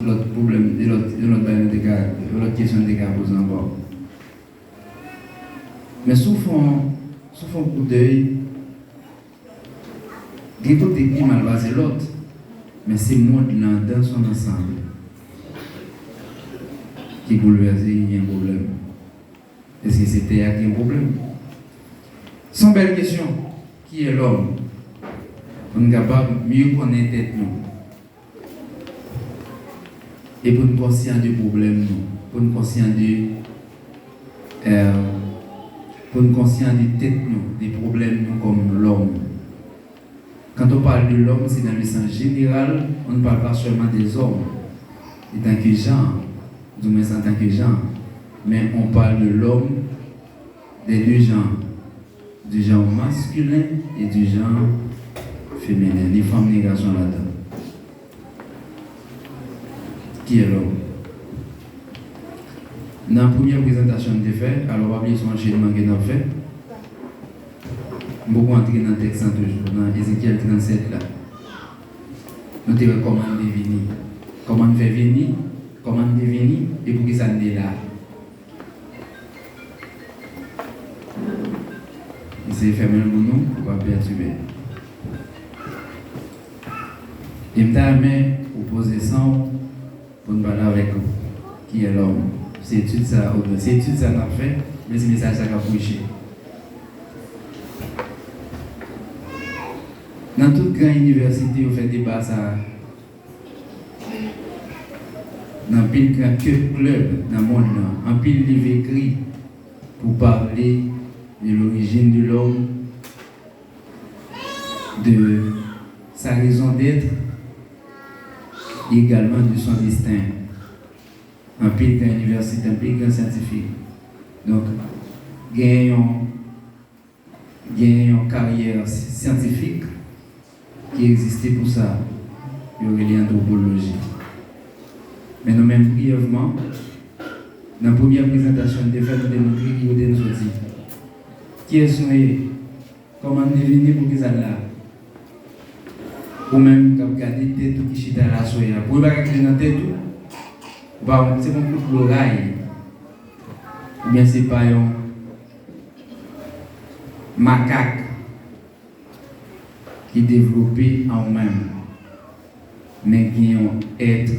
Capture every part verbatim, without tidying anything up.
Lòt pwoblèm, de lòt, de lòt bagay nou te ka, de lòt kesyon nou te ka poze ankò. Men si w fè yon, si w fè yon koudèy, gen kote k pi mal pase lòt, men se mond lan dans son ansanm ki boulvèse, ki gen pwoblèm. Èske se tè a ki gen pwoblèm? Se yon bèl kesyon. Qui est l'homme? Pou n kapab mye konnen tèt nou. E pou n konsyan de pwoblèm nou. Pou n konsyan de, euh, pou n konsyan de tèt nou, de pwoblèm nou kòm lòm. Quand on parle de l'homme, c'est dans le sens général, on ne parle pas seulement des hommes, en tant que genre, du moins en tant que genre, mais on parle de l'homme des deux genres, du genre masculin et du genre féminin, ni fanm ni gason ladan. Qui est l'homme? Nan premyè prezantasyon n te fè, alò pa bliye se yon anchenman ke n ap fè. M poko antre nan tèks lan toujou, nan Ezekyèl trannsèt la. Nou te wè kòman n te vini, kòman n fè vini, kòman n te vini, e poukisa n te la. Eseye fèmen l pou nou, pou pa pètibe. E m ta renmen ou poze san w pou n pale avèk ou. Qui est l'homme? Se etid sa, se etid sa n ap fè, men se mesaj sa k ap preche. Nan tout gran inivèsite, yo fè deba sa a. Nan anpil gran club nan mond lan, anpil liv ekri pou pale de l'origine de l'homme, de sa raison d'être, également de son destin. Anpil gran inivèsite, anpil gran syantifik. Donk, gen yon, gen yon karyè syantifik ki egziste pou sa, yo rele antwopoloji. Men nou menm, briyèvman, nan premyè prezantasyon n te fè, nou te montre ki kote n soti. Kiyès nou ye? Kòman n te vini, poukisa n la? Ou menm k ap gade tèt ou ki chita la aswè a, premye bagay ki te nan tèt ou, ou pa wè se pa yon kout loray, oubyen se pa yon makak ki devlope an ou menm, men gen yon èt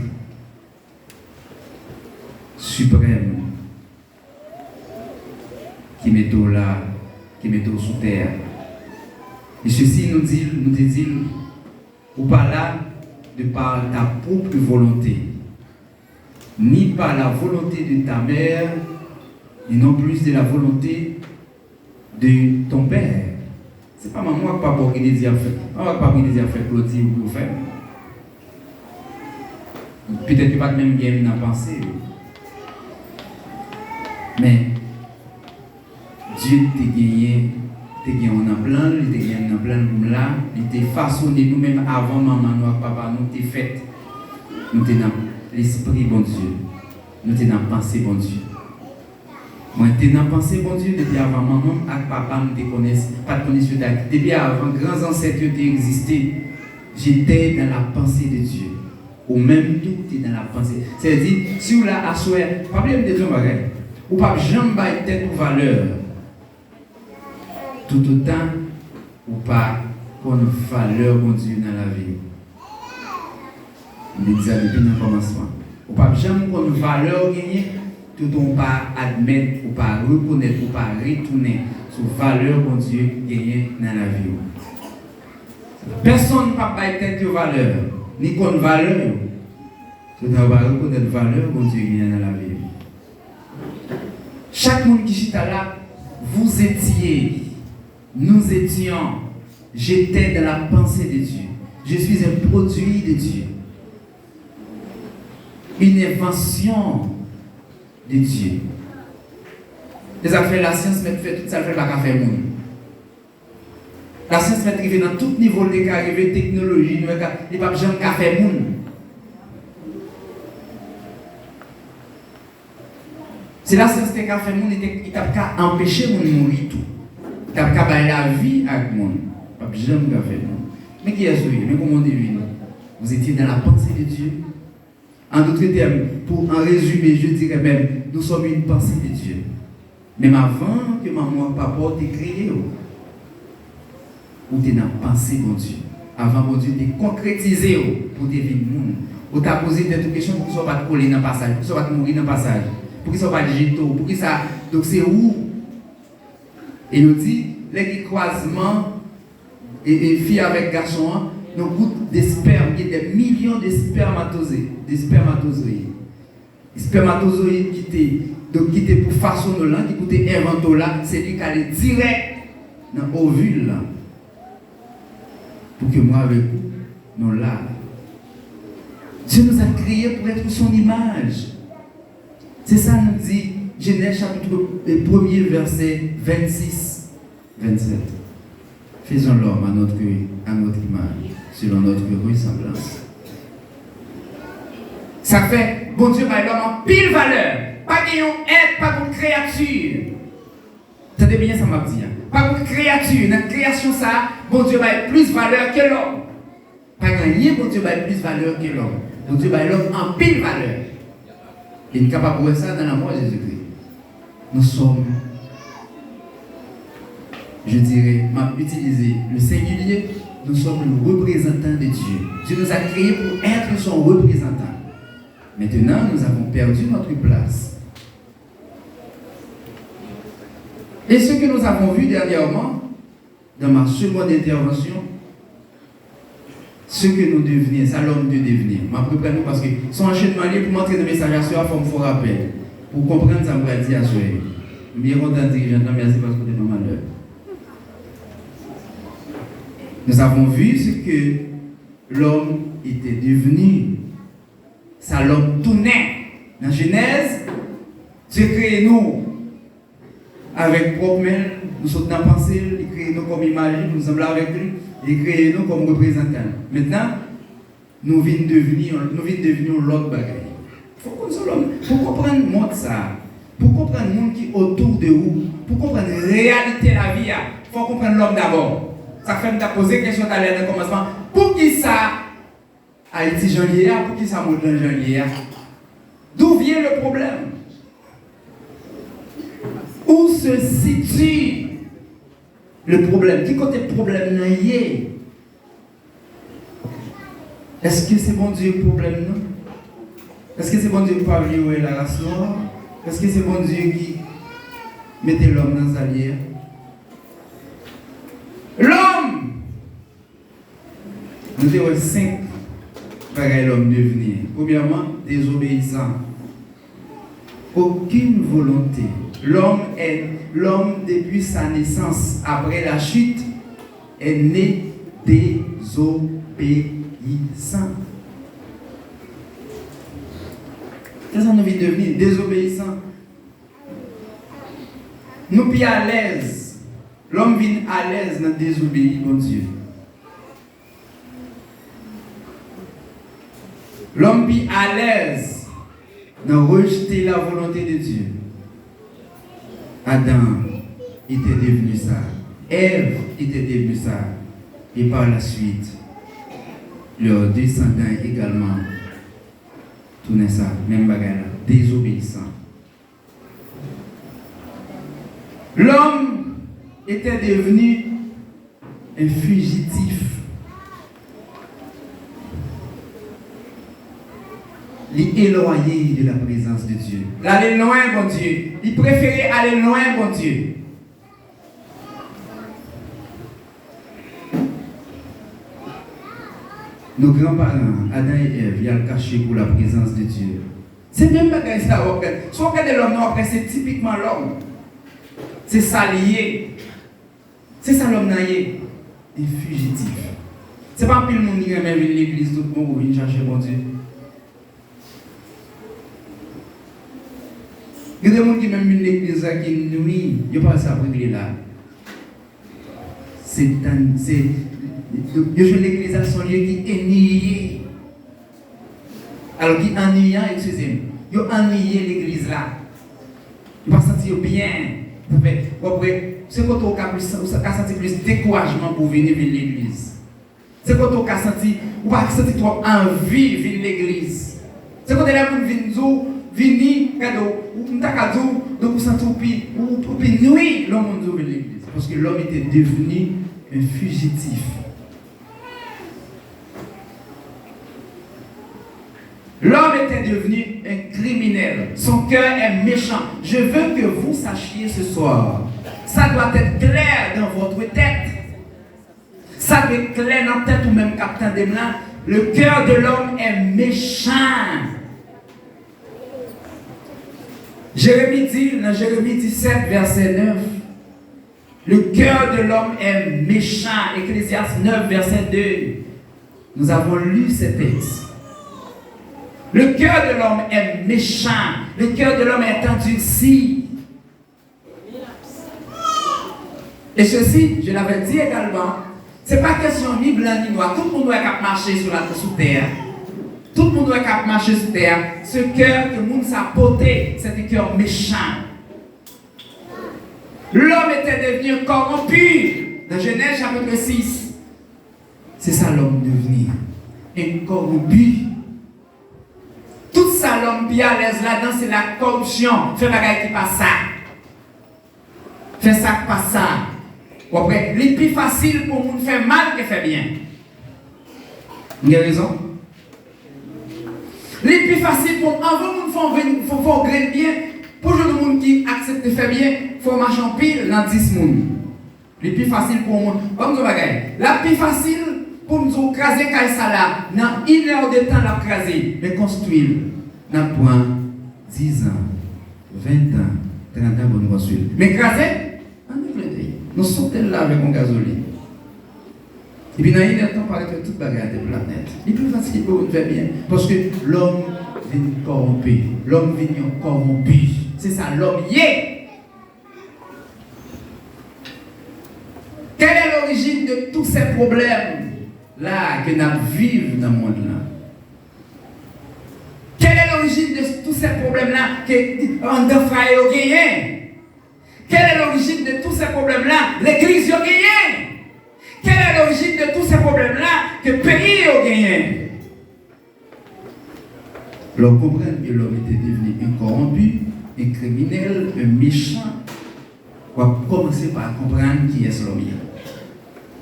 siprèm ki mete w la, ki mete w sou tè a. E sesi, nou di l, nou te di l, ou pa la de par ta propre volonté, ni par la volonté de ta mère, et non plus de la volonté de ton père. Se pa manman w ak papa w ki te di y ap fè, manman w ak papa w ki te di y ap fè kloti pou yo fè. Petèt yo pa t menm gen m nan panse yo. Men, Dye te genyen, te gen w nan plan l, li te genyen m nan plan l pou m la, li te fasone nou menm avan manman nou ak papa nou te fèt. Nou te nan lespri Bondye. Nou te nan panse Bondye. Mwen te nan panse Bondye depi avan manman m ak papa m te konnen, pa t konnen si yo ta, depi avan gran zansèt yo te egziste. J'étais dans la pensée de Dieu. Ou menm tou, te dans la pensée. Sètadi, si w la aswè, pa bliye m te di yon bagay. Ou p ap janm bay tèt ou valè. Toutotan ou pa konn valè Bondye nan lavi w. M te di sa depi nan kòmansman. Ou p ap janm konn valè w genyen toutotan w pa admèt, ou pa rekonèt, ou pa retounen sou valè Bondye genyen nan lavi w. Pèsonn p ap bay tèt yo valè, ni konn valè yo, toutotan yo pa rekonèt valè Bondye genyen nan lavi yo. Chak moun ki chita la, vous étiez, nous étions, j'étais dans la pensée de Dieu. Je suis un produit de Dieu. Une invention de Dieu. Se sa k fè lasyans mèt fè tout sa l fè, l pa ka fè moun. Lasyans mèt rive nan tout nivo l te ka rive, teknoloji, nou wè ka, li p ap janm ka fè moun. Si lasyans te ka fè moun, li te, li t ap ka anpeche moun mouri tou. Li t ap ka bay lavi ak moun. Li p ap janm ka fè moun. Men kiyès ou ye? Men kòman w te vini? Vous étiez dans la pensée de Dieu. En d'autres termes, pour en résumé, je dirais même, nous sommes une pensée de Dieu. Menm avan ke manman w ak papa w te kreye w, ou te nan panse Bondye. Avan Bondye te konkretize w pou w te vin moun, ou ta poze tèt ou kesyon, poukisa w pa t kole nan pasaj, poukisa w pa t mouri nan pasaj, poukisa w pa t jete w, poukisa, donk se ou. E yo di, lè gen kwazman e, e fi avèk gason an, nan gout de spèm, gen de milyon de spèmatoze, de spèmatozoyid. Spèmatozoyid ki te, donk ki te pou fasone w lan, ki pou te envante w la, se li k ale dirèk nan ovil lan. Pour que moi avec vous, nous là. Dieu nous a créés pour être son image. C'est ça nous dit Genèse chapitre premier, verset vingt-six, vingt-sept. Faisons l'homme à notre, à notre image, selon notre ressemblance. Sa fè, Bondye bay lòm anpil valè. Pa gen yon èt, pa gen yon kreyati. Tande byen sa m ap di a. Pa gen kreyati nan kreyasyon sa a, Bondye bay plis valè ke lòm. Pa gen anyen Bondye bay plis valè ke lòm. Bondye bay lòm anpil valè. E n kapab wè sa nan lanmò Jezikri. Nous sommes, je dirais, m ap itilize le singulier, nous sommes le représentant de Dieu. Dieu nous a créés pour être son représentant. Maintenant, nous avons perdu notre place. Et ce que nous avons vu dernièrement, dans ma seconde intervention, ce que nous devenir, sa lòm te devni. M ap reprann nou paske se yon anchenman li pou m antre nan mesaj aswè a, fò m fè yon rapèl. Pou w konprann sa m pral di aswè a. M byen kontan dirijan an, mèsi paske w te ban m alè. Nous avons vu ce que l'homme était devenu. Sa lòm tounen. Nan Jenèz, Dye kreye nou avèk pwòp men l, nou sot nan panse l, li kreye nou kòm imaj li, pou nou sanble avèk li, li kreye nou kòm reprezantan l. Mentnan, nou vin devni, nou vin devni yon lòt bagay. Fò w konn sa lòm, pou w konprann mond sa a, pou w konprann moun ki otou de ou, pou w konprann reyalite lavi a, fò w konprann lòm dabò. Sa k fè m t ap poze kesyon talè nan kòmansman, poukisa Ayiti jan l ye a, poukisa mond lan jan l ye a? D'où vient le problème? Où se situe le problème? Ki kote pwoblèm nan ye? Èske se Bondye k pwoblèm nan? Èske se Bondye ki pa vle wè laras nwa? Èske se Bondye ki mete lòm nan sa l ye a? Lòm! Nou te wè senk bagay lòm devni. Premyèman, dezobeyisan. Aucune volonté. L'homme est, l'homme depuis sa naissance, après la chute, est né désobéissant. Se sa nou vin devni, dezobeyisan. Nou pi alèz. Lòm vin alèz nan dezobeyi Bondye. Lòm pi alèz nan rejte la volonte de Dye. Adam était devenu ça. Èv était devenu ça. Et par la suite, leurs descendants également tounen sa, menm bagay la, dezobeyisan. L'homme était devenu un fugitif. Li elwaye de la prezans de Dye. L ale lwen Bondye. Li prefere ale lwen Bondye. Nou granparan, Adan e Èv, y al kache pou la prezans de Dye. Se menm bagay sa w ap gade. Si w ap gade lòm nan, w ap wè se tipikman lòm. Se sa li ye. Se sa lòm nan ye. Li fijitif. Se pa anpil moun ki renmen vin legliz tout bon pou vin chache Bondye. Gen de moun ki menm vin legliz la ki nwi, yo pa wè sa pou regle la. Se tan, se, yo jwenn legliz la se yon lye ki ennuye. Alò ki annuyan, eskize m. Yo annuye legliz la. Yo pa santi yo byen. Sa fè, w ap wè, se kote w ka plis, ou ka santi plis dekourajman pou w vini vin legliz. Se kote w ka santi, ou pa santi twòp anvi vin legliz. Se kote lè moun vin di w, vini, gade w, ou, m ta ka di w, donk ou santi w pi, ou, ou pi nwi lè yon moun di w vin legliz. Paske l'homme était devenu un fugitif. L'homme était devenu un criminel. Son cœur est méchant. Je veux que vous sachiez ce soir. Ça doit être clair dans votre tête. Sa dwe klè nan tèt ou menm k ap tande m la. Le cœur de l'homme est méchant. Jeremi di, nan Jeremi disèt, vèsè nèf, le cœur de l'homme est méchant. Ecclésiaste neuf, verset deux. Nous avons lu ce texte. Le cœur de l'homme est méchant. Le cœur de l'homme est endurci. Et ceci, je l'avais dit également, se pa kesyon ni blan ni nwa. Tout moun wè k ap mache sou la, sou tè a. Tout moun wè k ap mache sou tè a. Ce cœur ke moun sa pote, c'est un cœur méchant. L'homme était devenu corrompu. Dans Genèse chapitre six, se sa lòm devni, un corrompu. Tout sa lòm pi alèz ladan se la kòripsyon, fè bagay ki pa sa. Fè sa k pa sa. W ap wè, li pi fasil pou moun fè mal ke fè byen. M gen rezon? Li pi fasil pou, anvan moun fè yon grenn, fè, fè yon grenn byen, pou jwenn yon moun ki aksepte fè byen, fò w mache anpil nan dis moun. Li pi fasil pou yon moun. Ban m di w bagay. L ap pi fasil pou m di w kraze kay sa la. Nan inèdtan l ap kraze. Men konstwi l, n ap pran dizan, ventan, trantan pou nou konstwi l. Men kraze, ann regle l. Nou sote l la avèk yon gazolin. Epi nan inèdtan, parèt ke tout bagay ate plat nèt. Li pi fasil pou moun fè byen. Paske lòm vin kòwonpi. Lòm vin yon kòwonpi. Se sa lòm ye. Quelle est l'origine de tous ces problèmes là ke n ap viv nan mond lan? Quelle est l'origine de tous ces problèmes là ke anndan fwaye yo genyen? Quelle est l'origine de tous ces problèmes là legliz yo genyen? Quelle est l'origine de tous ces problèmes là ke peyi yo genyen? Lè w konprann ke lòm te devni un corrompu, un criminel, un méchant, w ap kòmanse pa konprann kiyès lòm ye.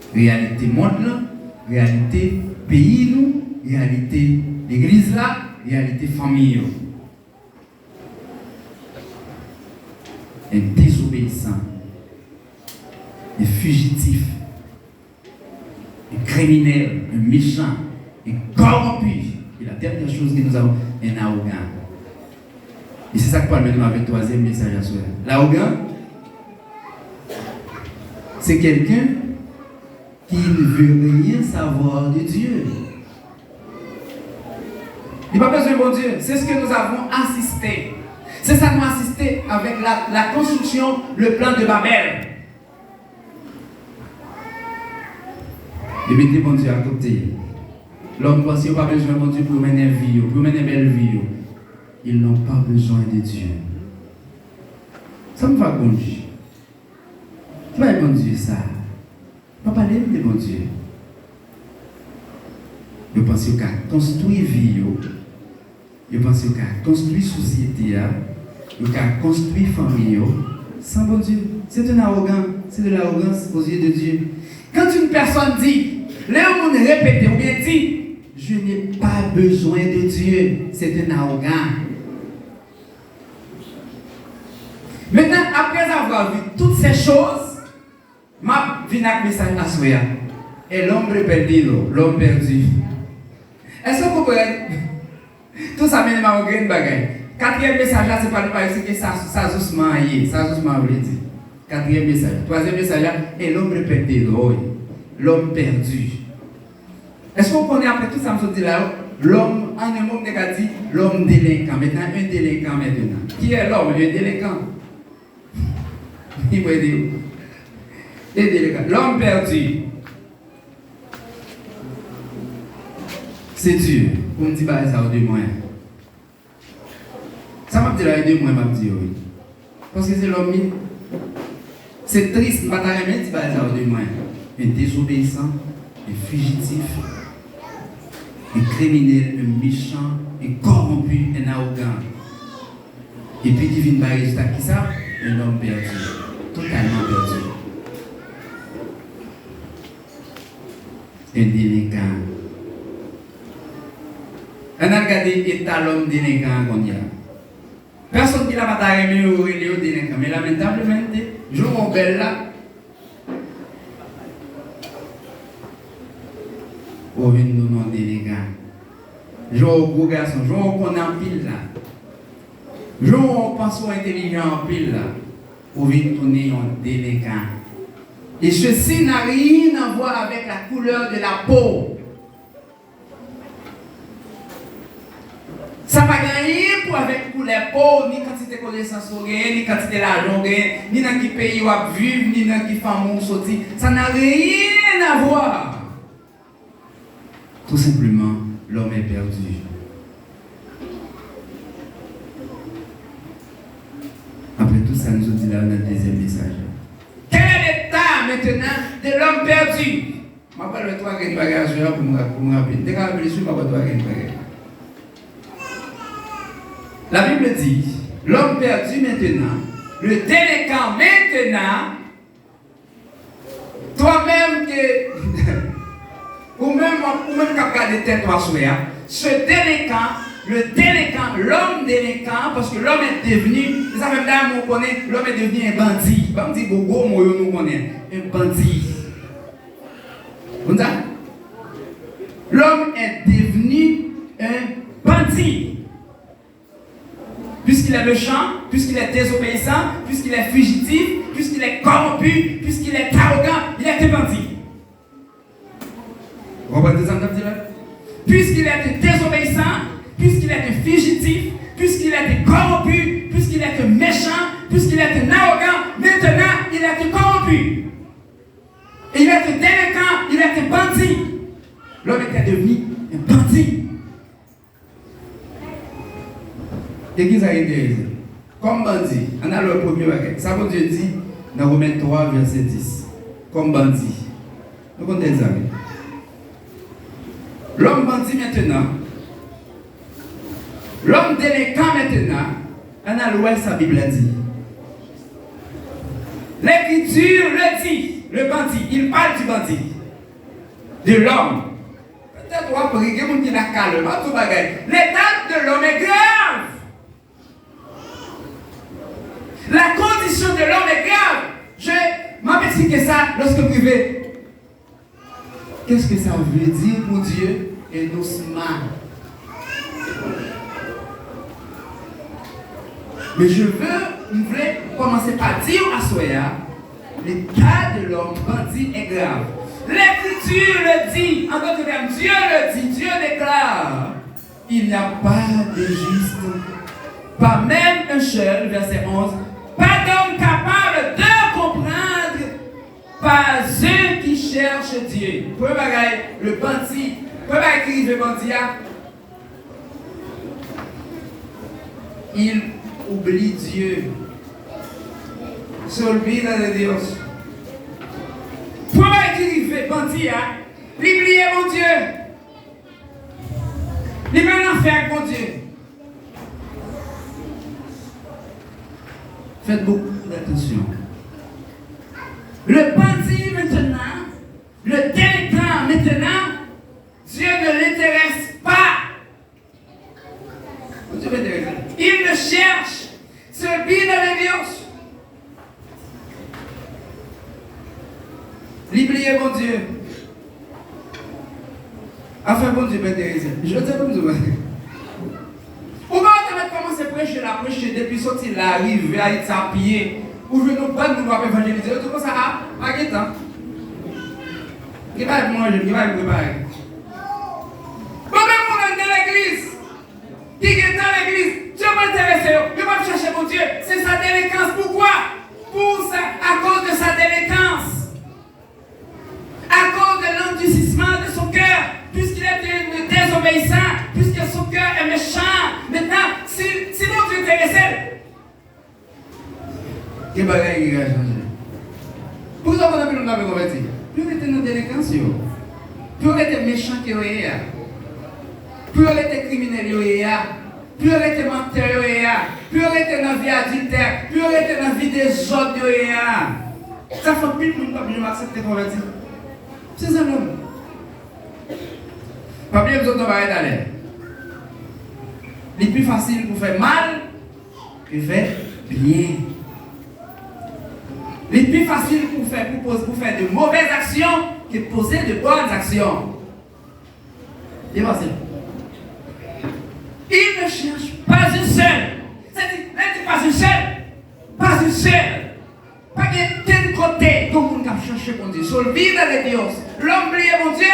Reyalite mond lan, reyalite peyi nou, reyalite legliz la, reyalite fanmi yo. Un désobéissant, un fugitif, un criminel, un méchant, un corrompu. Et la dernière chose que nous avons, un arrogant. E se sa k pral mennen nou avèk twazyèm mesaj aswè a. Lawogan, se kèlken ki ne veut rien savoir de Dieu. Li pa bezwen Bondye. C'est ce que nous avons assisté. Se sa nou asiste avèk la, la construction, le plan de Babel. Yo mete Bondye akote. Lòm panse yo pa bezwen Bondye pou yo mennen vi yo, pou yo mennen bèl vi yo. Ils n'ont pas besoin de Dieu. Sa m fè ak Bondye? Ki bagay Bondye sa? Pa pale m de Bondye. Yo panse yo ka konstwi vi yo. Yo panse yo ka konstwi sosyete a, yo ka konstwi fanmi yo san Bondye. C'est un arrogant, c'est de l'arrogance aux yeux de Dieu. Quand une personne dit, lè yon moun repete oubyen di, je n'ai pas besoin de Dieu, c'est un arrogant. Maintenant, après avoir vu toutes ces choses, M ap vin ak mesaj aswè a. El hombre perdido, l'homme perdu. Èske w konprann? Tout sa mennen m a yon grenn bagay. Katriyèm mesaj la, se pral nou pale sou sa, sa Zuzman an ye. Sa Zuzman an vle di. Katriyèm mesaj. Twazyèm mesaj la, el hombre perdido, wi. L'homme perdu. Èske w konnen apre tout sa m sot di la yo, lòm, an yon mo, m te ka di, l'homme délinquant. Maintenant, un délinquant maintenant. Qui est l'homme? Un délinquant. Li mwen di w. Ede le gars. L'homme perdu. Se di pou m di bagay sa yo de mwen. Sa m ap di la, e de mwen m ap di yo, wi. Paske se lòm li. Se tris, m pa ta renmen di bagay sa yo de mwen. Un désobéissant, un fugitif. un criminel, un méchant, un corrompu, un arrogant. Epi ki vin bay rezilta ki sa? Un homme perdu, totalman pèdi. Un délinquant. Ann al gade eta lòm delenkan an kounye a. Pèsonn ki la pa ta renmen yo rele yo delenkan. Men lamentablemente, jan w bèl la, ou vin tounen yon delenkan. Jan w gwo gason, jan w konnen anpil la. Jan w panse w entelijan anpil la, ou vin tounen yon delenkan. Et ceci n'a rien à voir avec la couleur de la peau. Sa pa gen anyen pou avèk koulè po w, ni kantite konesans ou genyen, ni kantite lajan ou genyen, ni nan ki peyi w ap viv, ni nan ki fanmi w soti. Ça n'a rien à voir. Tout simplement, l'homme est perdu. Après tout ça, nou sot di la nan dezyèm mesaj la. Quel est l'état maintenant de l'homme perdu? M ap pral wè twa grenn bagay aswè a pou m ra-, pou m raple. M te ka raple sou m ap wè twa grenn bagay. La Bible dit, l'homme perdu maintenant, le délinquant maintenant, toi-même que, ou menm, ou menm k ap gade tèt ou aswè a, ce délinquant, le délinquant, l'homme délinquant, paske l'homme est devenu, se sa menm dayè mwen konnen, l'homme est devenu un bandit. Ban m di gwo gwo mo yo nou konnen, un bandit. Konn sa? L'homme est devenu un bandit. Puisqu'il est méchant, puisqu'il est désobéissant, puisqu'il est fugitif, puisqu'il est corrompu, puisqu'il est arrogant, il est un bandit. Vous comprenez ce que ça veut dire? Puisqu'il est désobéissant, puisqu'il est fugitif, puisqu'il est corrompu, puisqu'il est méchant, puisqu'il est arrogant, maintenant il est corrompu. Il était délinquant, il était bandit. L'homme était devenu un bandit. E ki sa ki enterese? Kòm bandi, ann al wè premye bagay. Sa Bondye di nan Women twa, vèsè dis. Kòm bandi. Nou konn tèks sa wi. Lòm bandi mentenan, lòm delenkan mentenan, ann al wè sa Bib la di. L'Écriture le dit, le bandit, il parle du bandit, de l'homme. Petèt w ap ri, gen moun ki nan kalè, m ap di w bagay. L'état de l'homme est grave. La condition de l'homme est grave. Je, m ap eksplike sa lòske m rive. Qu'est-ce que ça veut dire pour Dieu? Et doucement. Mais je veux, m vle kòmanse pa di w aswè a, l'état de l'homme bandit est grave. L'Écriture le dit, en d'autres termes, Dieu le dit, Dieu déclare, il n'y a pas de juste, pas même un seul, verset onze, pas d'homme capable de comprendre, pas un qui cherche Dieu. Premye bagay, le bandit, premye bagay ki rive bandi a, il oublie Dieu. Se olvida de Dios. Premye bagay ki rive bandi a, li bliye Bondye. Li pa nan afè ak Bondye. Faites beaucoup d'attention. Le bandit maintenant, le délinquant maintenant, Dieu ne l'intéresse pas. Bondye pa enterese. Il ne cherche, se olvida de Dios. Li bliye Bondye. Afè Bondye pa enterese. Jodi a pou m di w bagay. Ou pa wè te mèt kòmanse preche la, preche depi soti la, rive Ayiti a pye. Ou jwenn yon bann moun w ap evanjelize, yo tou konsa, a, pa gen tan. Gen bagay pou manje, gen bagay pou prepare. Bon, men moun anndan legliz, ki gentan legliz, Dye pa enterese yo, yo p ap chèche Bondye, se sa delenkans. Poukwa? Pou sa, akoz de sa delenkans. Akoz de l'endurcissement de son cœur, puisqu'il est devenu désobéissant, puisque son cœur est méchant. Maintenant, si, si Bondye enterese l, gen bagay ki ka chanje. Poukisa w konn anpil moun ap konvèti? Pou yo rete nan delenkans yo. Pou yo rete mechan ke yo ye a. Pou yo rete kriminèl yo ye a, pou yo rete mantè yo ye a, pou yo rete nan vi adiltè, pou yo rete nan vi dezòd yo ye a. Sa fè anpil moun p ap janm aksepte konvèti. Se sa menm. Pa bliye m sot nan bagay talè. Li pi fasil pou fè mal ke fè byen. Li pi fasil pou fè, pou poze, pou fè de movèz aksyon ke poze de bòn aksyon. Byen pase. Il ne cherche pas une seule. Sa di, lè di pas une seule, pas une seule. Pa gen kenn kote yon moun k ap chache Bondye. Se olvida de Dios. Lòm bliye Bondye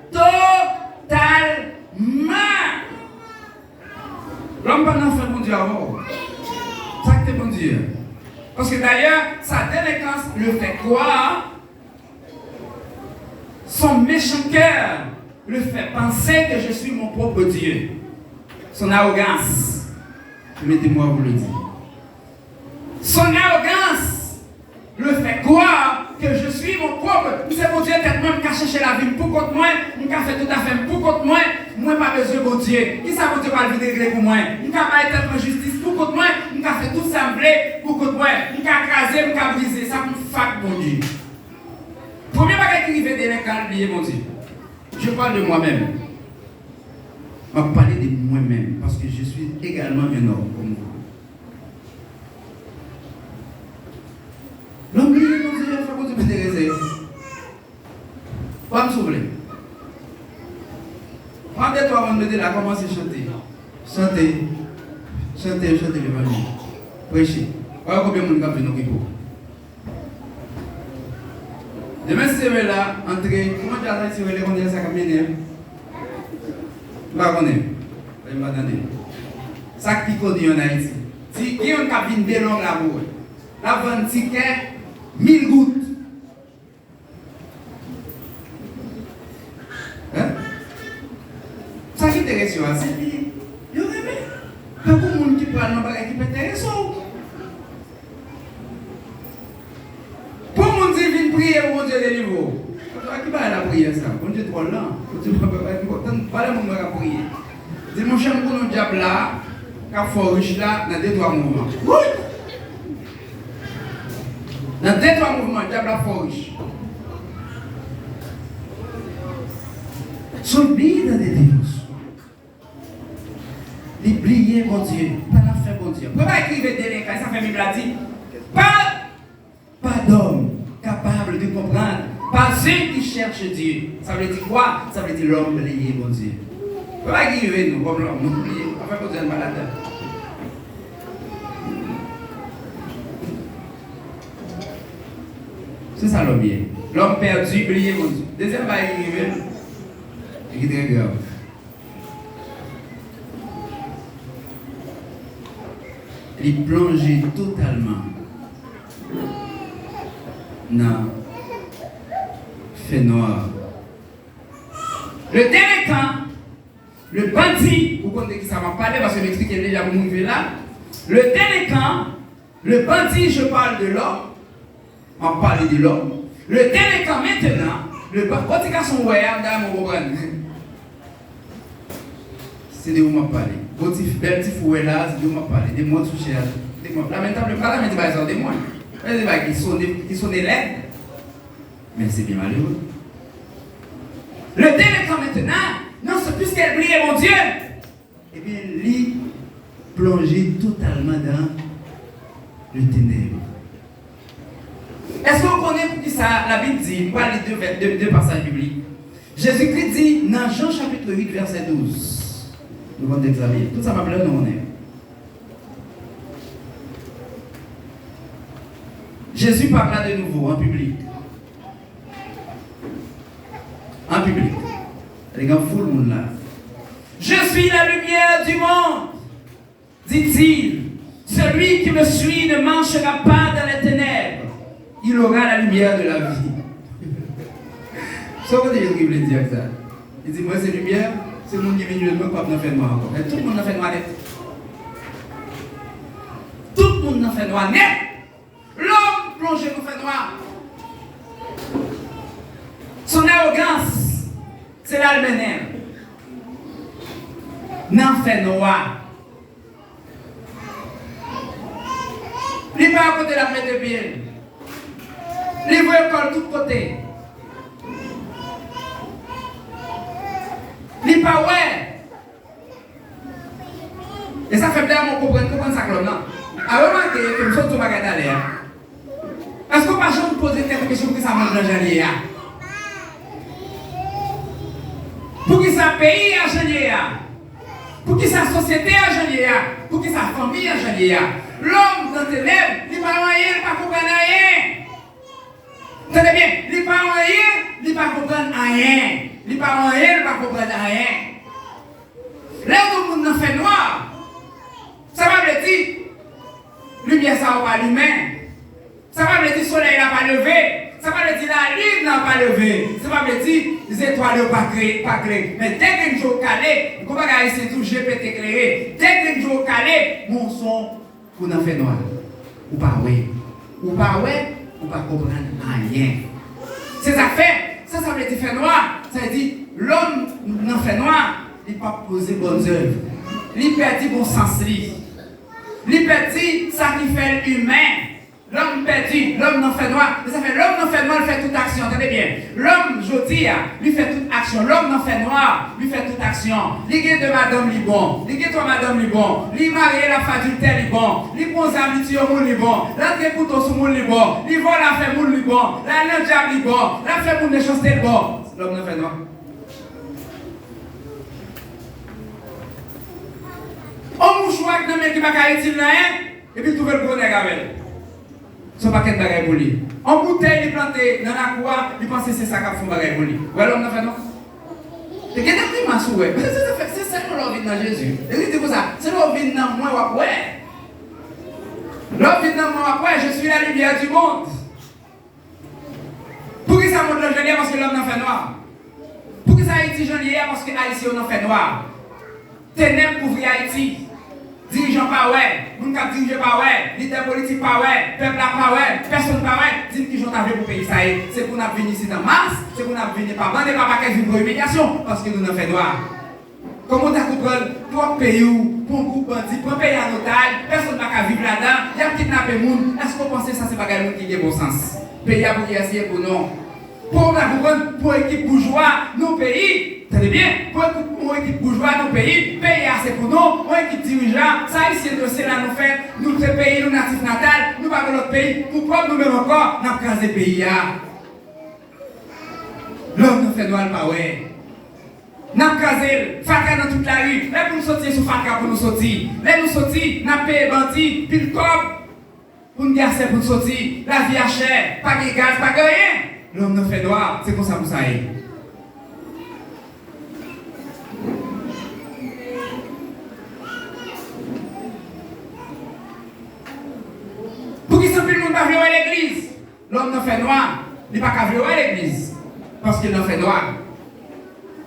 totalman. Lòm pa nan fè Bondye avè w. Sa ki te Bondye. Paske dayè, sa delenkans le fait croire, son méchant cœur le fait penser que je suis mon propre Dieu. Son arrogance, permettez-moi vous le dire. Son arrogance le fait croire que je suis mon propre. M se Bondye tèt mwen, m ka chèche lavi m pou kont mwen, m ka fè tout afè m pou kont mwen, mwen pa bezwen Bondye. Kisa Bondye pral vin regle pou mwen? M ka bay tèt mwen jistis pou kont mwen, m ka fè tout sa m vle pou kont mwen, m ka kraze, m ka brize, sa pou m fak Bondye. Premye bagay ki rive delenkan, l bliye Bondye. Je parle de moi-même. M ap pale de mwen menm, paske je suis également un homme comme vous. Lòm bliye Bondye, fè Bondye pa enterese yo. Pran m soufle. Pran de twa moun mete la, kòmanse chante. Chante. Chante, chante levanjil. Preche. Wè konbyen moun k ap vin okipe w. Demen si Dye vle la, antre, kòman djaz Ayiti rele kounye a, sa k ap mennen an? M pa konnen. Fè m pa tande. Sa k pi koni ann Ayiti. Si gen youn k ap vin de long la pou wè. L ap vann tikè mil goud. Hein? Sa ki enterese yo a, se li yo renmen. Tankou moun ki pral nan bagay ki pa enterese w. Pou moun di vin priye pou Bondye delivre w. Ki bagay lapriyè sa? Bondye twò lan. Bondye pa, pa, pa, pa, tann, pale moun mwen k ap priye. Di, monchè, m konnen dyab la, k ap fè w rich la, nan de twa mouvman. Wouyy! Nan de twa mouvman, dyab la ap fè w rich. Se olvida de Dios. Li bliye Bondye, pa nan fè Bondye. Premye bagay ki rive delenkan, sa fè Bib la di, pa, pas d'homme capable de comprendre, pas un qui cherche Dieu. Sa vle di kwa? Sa vle di lòm bliye Bondye. Premye bagay ki rive nou, kòm lòm, nou bliye, afè Bondye, n pa ladan. Se sa lòm ye. Lòm pèdi, bliye Bondye. Dezyèm bagay ki rive nou, e ki trè grav. Li plonje totalman nan fènwa. Le délinquant, le bandit, ou konn de kisa m ap pale, paske m eksplike l deja pou m rive la. Le délinquant, le bandit, je parle de l'homme, m ap pale de lòm. Le délinquant maintenant, le ba-, bon ti gason ou wè a, m ta renmen w konprann. Se de ou m ap pale. Bon ti, bèl ti fi ou wè la, se de ou m ap pale. De mwen sou chè a. De mwen. Lamentablman, pa lamante bagay sa yo de mwen. Bagay de bagay ki sone, ki sone lèd. Men se byen malere. Le délinquant maintenant, non, se piske l bliye Bondye. Ebyen, li plonje totalman dans les ténèbres. Èske w konnen poukisa Labib di, m pral li de vè-, de, de pasaj biblik. Jezikri di nan Jan chapit uit vèsè douz. Nou konn tèks la byen. Tout sa m ap lè, nou konnen. Jésus parla de nouveau en public. En public. Gade, gen foul moun la. Je suis la lumière du monde, dit-il. Celui qui me suit ne marchera pas dans les ténèbres. Il aura la lumière de la vie. Sa w konnen Jezikri vle di ak sa? Li di, mwen se limyè, se moun ki vini jwenn mwen p ap nan fènwa ankò. Men tout moun nan fènwa nèt. Tout moun nan fènwa nèt. Lòm plonje nan fènwa. Son arogans, se la l mennen l. nan fènwa. Li pa wè kote l ap mete pye l. Li voye kò l tout kote. Li pa wè. E sa fè m dayè mwen konprann, konprann sa k lòm nan. A remake ke m sot di yon bagay talè a. Èske w pa janm poze tèt ou kesyon poukisa mond lan jan l ye a? Poukisa peyi a jan l ye a? Poukisa sosyete a jan l ye a? Poukisa fanmi a jan l ye a? Lòm nan tenèb, li pa wè anyen, li pa konprann anyen. Tande byen, li pa wè anyen, li pa konprann anyen. Li pa wè anyen, li pa konprann anyen. Lè yon moun nan fènwa, sa pa vle di limyè sa yo pa limen. Sa pa vle di solèy la pa leve. Sa pa vle di lalin nan pa leve. Sa pa vle di zetwal yo pa kre-, pa klere. Men de grenn je w kale, gon bagay ayisyen di w je pete klere. De grenn je w kale, men w son ou nan fènwa. Ou pa wè. Ou pa wè, ou pa konprann anyen. Se sa k fè, sa sa vle di fènwa, sa vle di lòm nan fènwa, li p ap poze bòn zèv. Li pèdi bon sans li. Li pèdi sa ki fè l imen. Lòm pèdi, lòm nan fènwa. E sa fè lòm nan fènwa, l fè tout aksyon. Tande byen. Lòm, jodi a, li fè tout aksyon. Lòm nan fènwa, li fè tout aksyon. Li gen de madanm, li bon. Li gen twa madanm, li bon. Li marye, l ap fè adiltè, li bon. Li pran zam, li tiye moun, li bon. L antre kouto sou moun, li bon. Li vòlè afè moun, li bon. L al nan dyab, li bon. L ap fè moun mechanste, li bon. Lòm nan fènwa. On mouchwa k nan men ki pa ka itil l anyen, epi l twouve l gwo nèg avè l. Se yon pakèt bagay pou li. On boutèy li plante nan lakou a, li panse se sa k ap fè yon bagay pou li. Ou wè lòm nan fènwa? Te gen de grimas ou wè. Se, se, se, se sèl lè w vin nan Jezi. Jezi di konsa, se lè w vin nan mwen w ap wè. Lè w vin nan mwen w ap wè, je suis la lumière du monde. Poukisa mond lan jan l ye a? Paske lòm nan fènwa. Poukisa Ayiti jan l ye a? Paske Ayisyen yo nan fènwa. Tenèb kouvri Ayiti. Dirijan pa wè, moun k ap dirije pa wè, lidè politik pa wè, pèp la pa wè, pèsonn pa wè. Di m kijan w ta vle pou peyi sa ye? Se pou n ap vin isit an mas, se pou n ap vin pa bann e pa pakèt vin pran imilyasyon, paske nou nan fènwa. Kòman w ta konprann pwòp peyi w, pou yon gwoup bandi, pran peyi a an otaj, pèsonn pa ka viv ladan, y ap kidnape moun, èske w panse sa se bagay moun ki gen bon sans? Peyi a pou kiyès li ye? Pou nou. Pou w ta konprann, pou ekip boujwa nan peyi, tande byen, pou ekip, pou ekip boujwa nan peyi, peyi a se pou nou, yon ekip dirijan, sa Ayisyen nou ye, se la nou fèt, nou se peyi nou natif natal, nou pa gen lòt peyi, pou pwòp nou menm ankò, n ap kraze peyi a. Lòm nan fènwa l pa wè. N ap kraze l, fatra nan tout lari. Lè pou n soti, se sou fatra pou nou soti. Lè nou soti, n ap peye bandi pil kòb pou n gen asè pou n soti. Lavi a chè, pa gen gaz, pa gen anyen. Lòm nan fènwa, se konsa pou sa ye. Poukisa anpil moun pa vle wè legliz? Lòm nan fènwa, li pa ka vle wè legliz, paske l nan fènwa.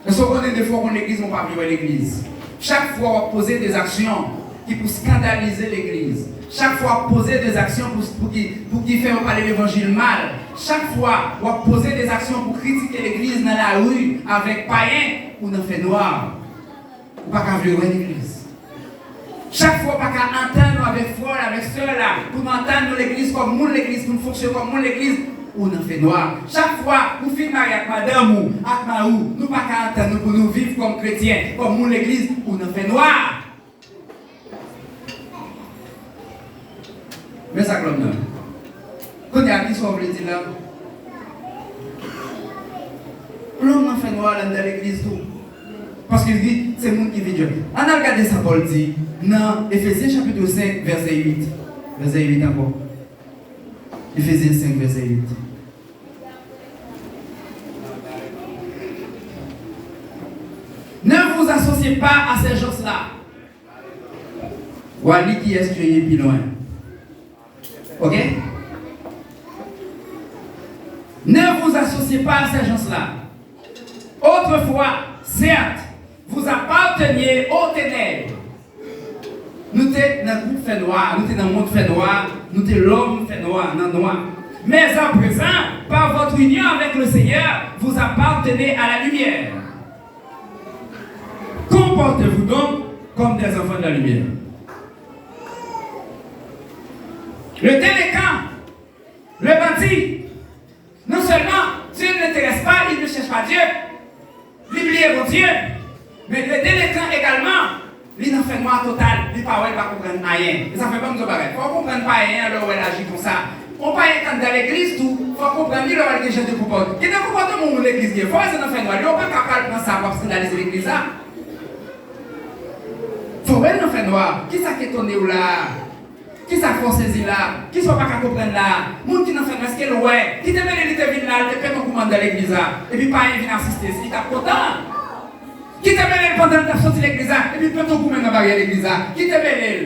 Èske w konnen defwa w konn legliz, men w pa vle wè legliz? Chak fwa w ap poze de zaksyon ki pou skandalize legliz, chak fwa w ap poze de zaksyon pou, pou ki, pou ki fè yo pale levanjil mal, chak fwa w ap poze de zaksyon pou kritike legliz nan lari avèk payen, ou nan fènwa. Ou pa ka vle wè legliz. Chak fwa w pa ka antann ou avèk frè w la, avèk sè w la, pou nou antann nou legliz kòm moun legliz, pou nou fonksyone kòm moun legliz, ou nan fènwa. Chak fwa ou fin marye ak madanm ou, ak mari w, nou pa ka antann nou pou nou viv kòm kretyen, kòm moun legliz, ou nan fènwa. Men sa k lòm nan. Kounye a, kisa w vle di la? Lòm nan fènwa anndan legliz tou. Paske li di, se moun ki vin jwenn. Ann al gade sa Pòl di nan Efezyen chapit senk, vèsè uit. Vèsè uit ankò. Efezyen senk, vèsè uit. Ne vous associez pas à ces gens-là. W a li kiyès Dye ye pi lwen. Ok? Ne vous associez pas à ces gens-là. Autrefois, certes, vous apparteniez aux ténèbres. Nou te nan gwoup fènwa, nou te nan mond fènwa, nou te lòm fènwa, nan nwa. Mais à présent, par votre union avec le Seigneur, vous appartenez à la lumière. Comportez-vous donc comme des enfants de la lumière. Le délinquant, le bandit, non seulement Dieu ne l'intéresse pas, il ne cherche pas Dieu, li bliye Bondye, men le délinquant également, li nan fènwa total, li pa wè, li pa konprann anyen. E sa fè ban m di w bagay. Fò w konprann payen an lè w wè l aji konsa. Yon payen k anndan legliz tou, fò w konprann li lè w wè l gen jan de konpòt-, gen de konpòtman yon moun legliz gen. Fò w rete nan fènwa. Li, w pa ka pral pran sa pou w ap eskandalize legliz la. Fò w wè l nan fènwa. Kisa k etone w la a? Kisa k fè w sezi la a? Kisa w pa ka konprann la a? Moun ki nan fènwa, èske l wè? Ki te mele li te vin la, li te pete yon goumen anndan legliz la, epi payen vin asiste, li t ap kontan? Ki te mele l pandan l t ap soti legliz la, epi l pete yon goumen nan baryè legliz la? Ki te mele l?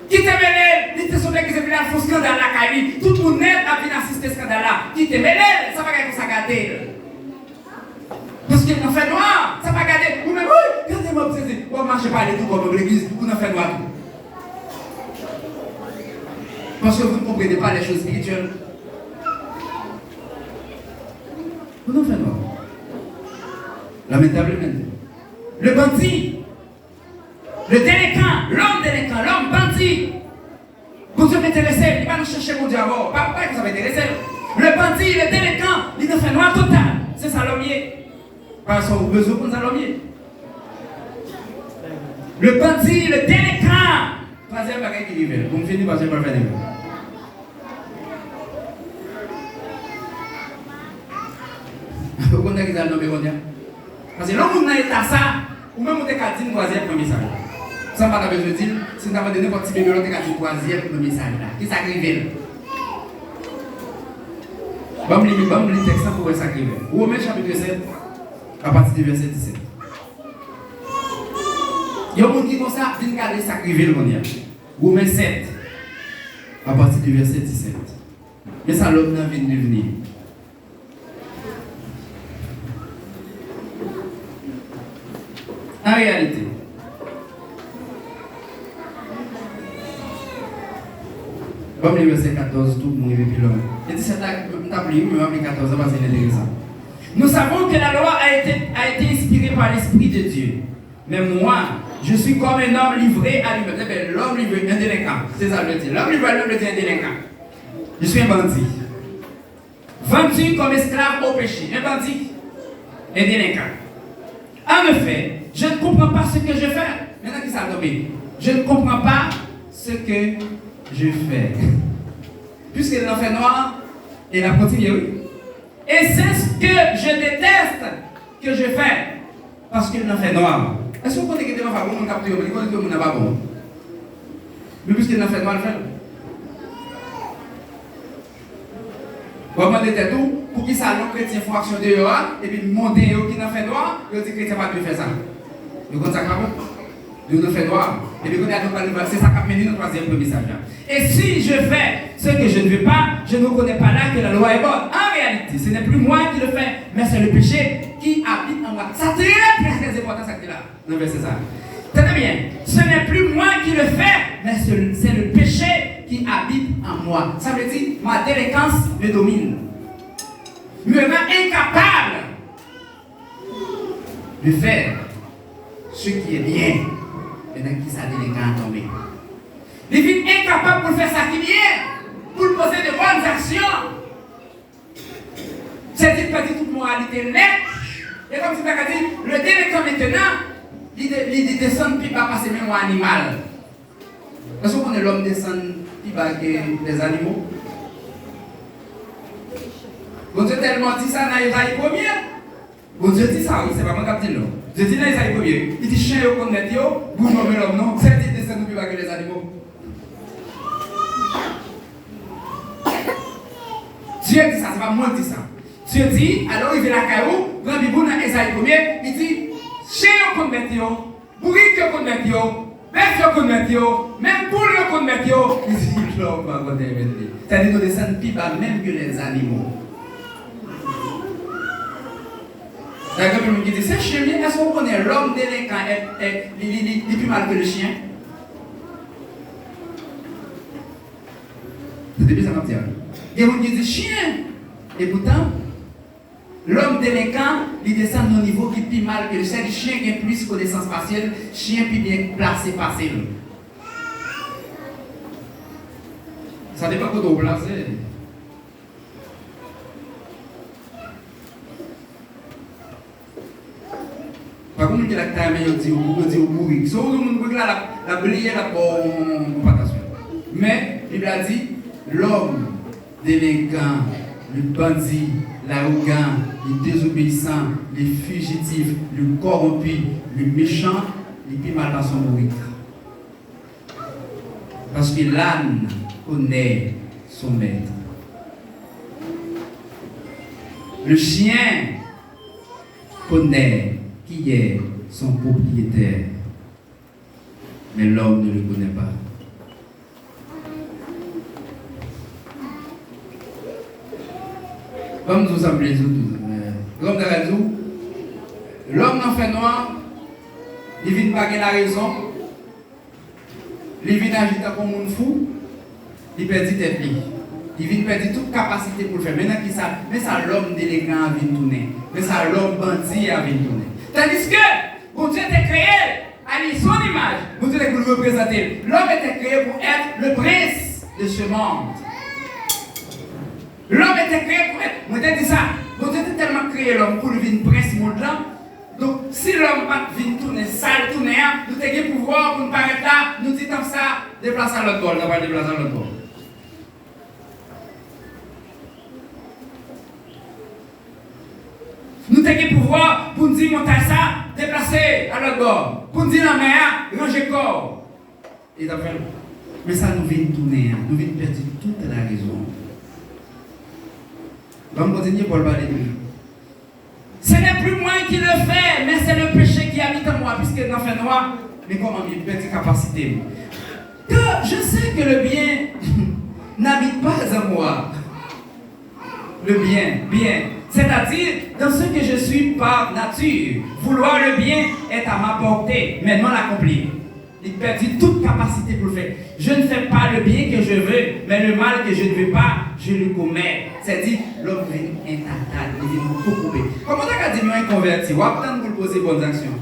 Ki te mele l? Li te sot legliz epi l al fè yon eskandal lakay li. Tout moun nèt ap vin asiste eskandal la. Ki te mele l? Sa bagay konsa gate l. Paske l nan fènwa, sa pa gade. Ou menm, wi, gade m ap sezi. W ap mache pale tou kòm legliz, ou nan fènwa tou. Parce que vous ne comprenez pas les choses spirituelles. Ou nan fènwa. Lamentablemente. Le bandit, le délinquant, l'homme délinquant, l'homme bandit. Bondye pa enterese l, li pa nan chèche Bondye avè w. Pa, pa sa pa enterese l. Le bandit, le délinquant, li nan fènwa total. Se sa lòm ye. Paske ou bezwen konn sa lòm ye. Le bandit, le délinquant. Twazyèm bagay ki rive l. Pou m fini, paske m pral fè nèg yo. Ou konn nèg ki sa l nonbe kounye a? Paske lè yon moun nan eta sa, ou menm ou te ka di m twazyèm pwen mesaj la. San m pa ta bezwen di l, si m ta mande nenpòt ti bebe la, ou te ka di m twazyèm pwen mesaj la. Kisa k rive l? Ban m li, ban m li tèks lan pou w wè sa k rive l. Women chapit sèt, apati de vèsè disèt. Yon moun ki konsa, vin gade sa k rive l kounye a. Women sèt, apati de vèsè disèt. Men sa lòm nan vin devni. An reyalite, ban m li vèsè katòz tou pou m rive pi lwen. E disèt la, m t ap li, wi, men m ap li katòz la paske l enteresan. Nous savons que la loi a été, a été inspirée par l'Esprit de Dieu. Mais moi, je suis comme un homme livré à lui-même. Ebyen, lòm livre, un délinquant. Se sa l vle di. Lòm livre a li menm vle di un délinquant. Je suis un bandit. Vendu comme esclave au péché. Un bandit. Un délinquant. En effet, je ne comprends pas ce que je fais. Maintenant, qui ça tombe? Je ne comprends pas ce que je fais. Puisque l nan fènwa, e l ap kontinye, wi. Et c'est ce que je déteste que je fais, paske l nan fènwa. Èske w konnen gen de pafwa gon moun k ap touye moun, li konnen touye moun nan pa bon? Men piske l nan fènwa, l fè l. W ap mande tèt ou, poukisa lè yon kretyen fè yon aksyon deyò a, epi monden yo ki nan fènwa, yo di kretyen pa dwe fè sa? Yo konn sa k pa bon? Yo nan fènwa. Epi kounye a nou pral rive, se sa k ap mennen nan twazyèm pwen mesaj la. Et si je fais ce que je ne veux pas, je ne reconnais pas là que la loi est bonne. En réalité, ce n'est plus moi qui le fais, mais c'est le péché qui habite en moi. Sa trè, trè, trè enpòtan sa ki la nan vèsè sa. Tande byen, ce n'est plus moi qui le fais, mais c'est le, c'est le péché qui habite en moi. Sa vle di, ma délinquance me domine, me rend incapable de faire ce qui est bien. Men nan kisa délinquant an tonbe? Li vin enkapab pou l fè sa ki byen, pou l poze de bòn aksyon. Se di l pèdi tout moralite l nèt. E kòmsi m ta ka di, le délinquant maintenant, li de-, li, li desann pi ba pase menm yon animal. Èske w konnen lòm desann pi ba ke lèzanimo? Bondye tèlman di sa nan Ezayi premye. Bondye di sa, wi, se pa mwen k ap di l, non. Bondye di nan Ezayi premye, li di, chen yo konn mèt yo, moun yo men lòm non, sèl di desann nou pi ba ke lèzanimo. Dye di sa, se pa mwen k di sa. Dye di, alò rive lakay ou, pran Bib ou nan Ezayi premye, li di, chen yo konn mèt yo, bourik yo konn mèt yo, bèf yo konn mèt yo, menm poul yo konn mèt yo. Li di, lòm pa konn mèt li. Sètadi nou desann pi ba menm ke lèzanimo. Gen anpil moun ki di, se chen li ye, èske w konnen lòm delenkan, e, e, li, li, li, li pi mal ke le chien? Tande byen sa m ap di a. Gen moun ki di, chen! Epoutan, lòm delenkan, li desann nan nivo ki pi mal ke l. Sèdi chen gen plis konesans pase l, chen pi byen plase pase l. Sa depann kote w plase. Pa gen moun ki la k ta renmen yo di w, yo di w bourik. Si w di w moun bourik la, l ap, l ap bliye, l ap ba w yon, yon, yon patasyon. Men, Bib la di, lòm delenkan, le bandi, lawogan, le dezobeyisan, le fijitif, le kòwonpi, le mechan, li pi mal pase yon bourik. Parce que l'âne connaît son maître. Le chien connaît qui est son propriétaire, mais l'homme ne le connaît pas. Ban m di w sa m vle di w tou. Granm ta ka di w, lòm nan fènwa, li vin pa gen larezon, li vin aji tankou moun fou, li pèdi tèt li. Li vin pèdi tout kapasite pou l fè. Men nan kisa, men sa lòm delenkan an vin tounen. Men sa lòm bandi a vin tounen. Tandiske Bondye te kreye l à son image. Bondye te pou l reprezante l. L'homme était créé pour être le prince de ce monde. L'homme était créé pour être, mwen te di sa, Bondye te tèlman kreye lòm pou l vin prens mond lan. Donk, si lòm pa t vin tounen sa l tounen an, nou te gen pouvwa pou n parèt la, nou di tanp sa, deplase a lòt bò, l ta pral deplase a lòt bò. Nou te gen pouvwa pou n di montay sa, deplase a lòt bò, pou n di lanmè a, ranje kò w. E t ap fè l. Men sa nou vin tounen an, nou vin pèdi tout larezon. Ban m kontinye, Pòl pale de Ce n'est plus moi qui le fais, mais c'est le péché qui habite en moi, puisque nan fènwa, men kòman m ye, m pèdi kapasite m. Car je sais que le bien n'habite pas en moi. Le bien, bien, c'est-à-dire dans ce que je suis par nature. Vouloir le bien est à ma portée, mais non l'accomplir. Li pèdi tout kapasite pou l fè. Je ne fais pas le bien que je veux, mais le mal que je ne veux pas, je le commets. Sèdi, lòm vin entata, li vin kokobe. Kòman w ta ka di m yon enkonvèti? W ap tann pou l poze bòn aksyon.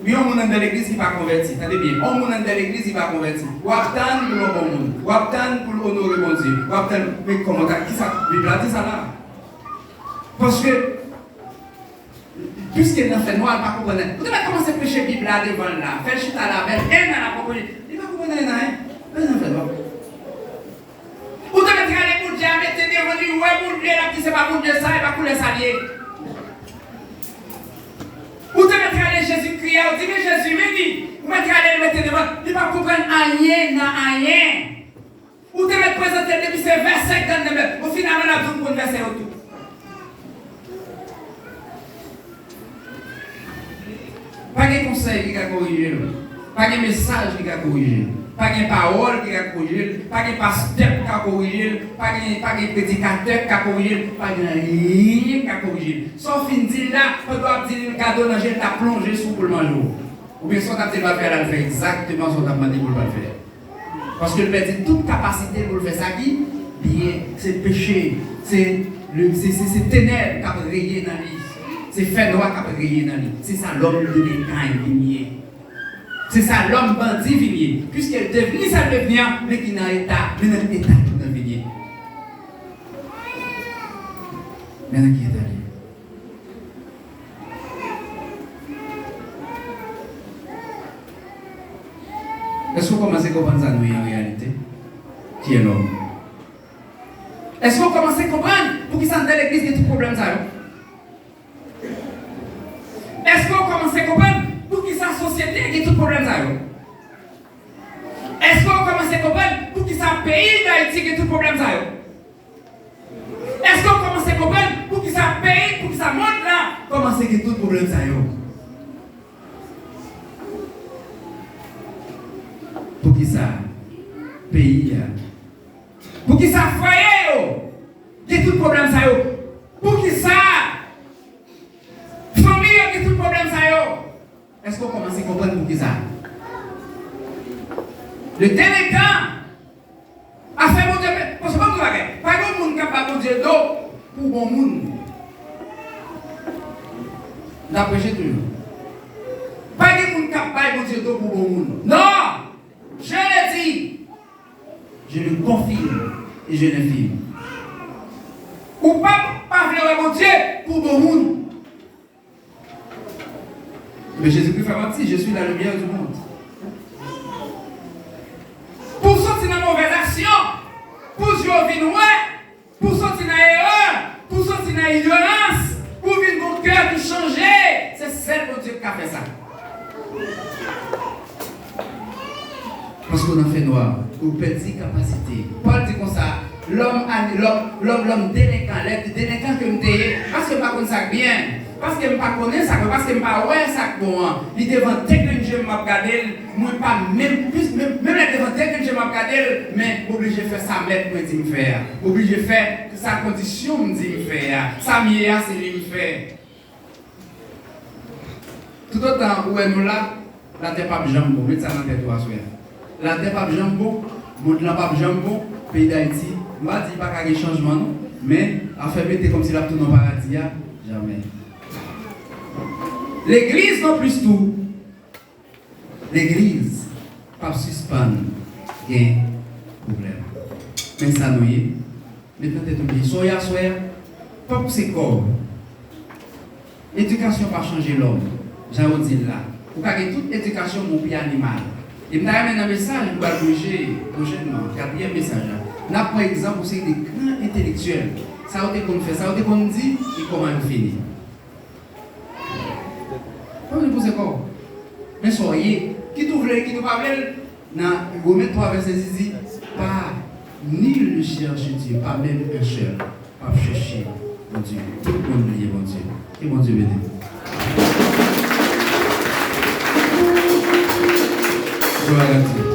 Men yon moun anndan legliz ki pa konvèti, tande byen, yon moun anndan legliz ki pa konvèti, w ap tann pou l yon bon moun, w ap tann pou l onore Bondye, w ap tann, men kòman w ta, kisa Bib la di sa la? Paske, piske nan fènwa, l pa konprann anyen. Ou te mèt kòmanse preche Bib la devan l la, fè l chita la, fè l en nan la pwopozisyon. Li pa konprann anyen nan anyen. Anyen nan fènwa. Ou te mèt rale Bondye a, mete devan li, ou wè Bondye, l ap di se pa Bondye sa, e pa koulè sa l ye. Ou te mèt rale Jezikri a, ou di, men Jezi, men li. Ou mèt rale l mete devan, li pa konprann anyen nan anyen. Ou te mèt prezante l depi se vèsè k anndan Bib la. Bon, finalman, l ap di w konn vèsè yo tou. Pa gen konsèy ki ka korije l. Pa gen mesaj ki ka korije l. Pa gen pawòl ki ka korije l. Pa gen pastè k ka korije l. Pa gen, pa gen predikatè k ka korije l. Pa gen anyen k ka korije l. Sa w fin di l la, pandan w ap di l, gade w nan je l, l ap plonje sou w pou l manje w. Oubyen sa w t ap di l pral fè a, l al fè egzakteman sa w t ap mande pou l pral fè a. Paske l pèdi tout kapasite l pou l fè sa ki byen. Se peche, se le, se, se, se tenèb k ap reye nan li. Se fènwa k ap reye nan li. Se sa lòm delenkan vin ye. Se sa lòm bandi vin ye. Piske l devni sa l devni an, men ki nan eta, men nan eta tou nan vin ye. Men nan ki eta l ye. Èske w kòmanse konprann sa nou ye an reyalite? Ki e lòm? Èske w kòmanse konprann poukisa anndan legliz gen tout pwoblèm sa yo? Èske w kòmanse konprann poukisa sosyete gen tout pwoblèm sa yo? Èske w kòmanse konprann poukisa peyi Dayiti gen tout pwoblèm sa yo? Èske w kòmanse konprann poukisa peyi, poukisa mond lan kòmanse gen tout pwoblèm sa yo? Poukisa peyi a, poukisa fwaye yo gen tout pwoblèm sa yo? Poukisa fanmi yo gen tout pwoblèm sa yo? Èske w kòmanse konprann poukisa? Le delenkan, afè Bondye, paske ban m di w bagay, pa gen moun k ap ba Bondye do pou bon moun. M t ap preche toujou. Pa gen moun k ap bay Bondye do pou bon moun. Non! Je le dis, je le confirme et je l'infirme. Ou p ap pa vle wè Bondye pou bon moun. Men Jezikri fè manti, je suis la lumière du monde. Pou w soti nan movèz aksyon, pou zye w vin wè, pou w soti nan erè, pou w soti nan ignorans, pou w vin gon kè ki chanje, se sèl Bondye ki ka fè sa. Paske w nan fènwa, ou pèdi kapasite. Pòl di konsa, lòm ani-, lòm, lòm, lòm delenkan, lè delenkan ke m te ye, paske m pa konn sa k byen, paske m pa konnen sa k byen, paske m pa wè sa k bon an. Li te vante grenn je m, m ap gade l, mwen pa menm, plis, menm, menm lè l te vante grenn je m, m ap gade l, men m oblije fè sa mèt mwen di m fè a. M oblije fè sa kondisyon m di m fè a. Sa m ye a, se li m fè. Toutotan ou wè nou la, latè p ap janm bon. Met sa nan tèt ou aswè a. Latè p ap janm bon, mond lan p ap janm bon, peyi Dayiti, m pa di pa ka gen chanjman non, men afè mete kòmsi l ap tounen yon paradi a, jamè. Legliz non plis tou. Legliz p ap sispann gen pwoblèm. Men sa nou ye. Met nan tèt ou byen, sa w ye aswè a, pa pouse kò w. Edikasyon pa chanje lòm, jan yo di l la. Ou ka gen tout edikasyon, men w pi animal. E m ta renmen nan mesaj, m pral pwoche pwochènman, katriyèm mesaj la, n ap pran egzanp yon seri de gran entelektyèl. Sa yo te konn fè, sa yo te konn di, e kòman yo fini. Pa vin pouse kò w. Men sa w ye. Kit ou vle l, kit ou pa vle l, nan Women twa vèsè sis di, pa, nul ne cherche Dieu, pas même un seul. P ap chèche Bondye. Tout moun bliye Bondye. Ke Bondye beni nou. Glwa a Dye.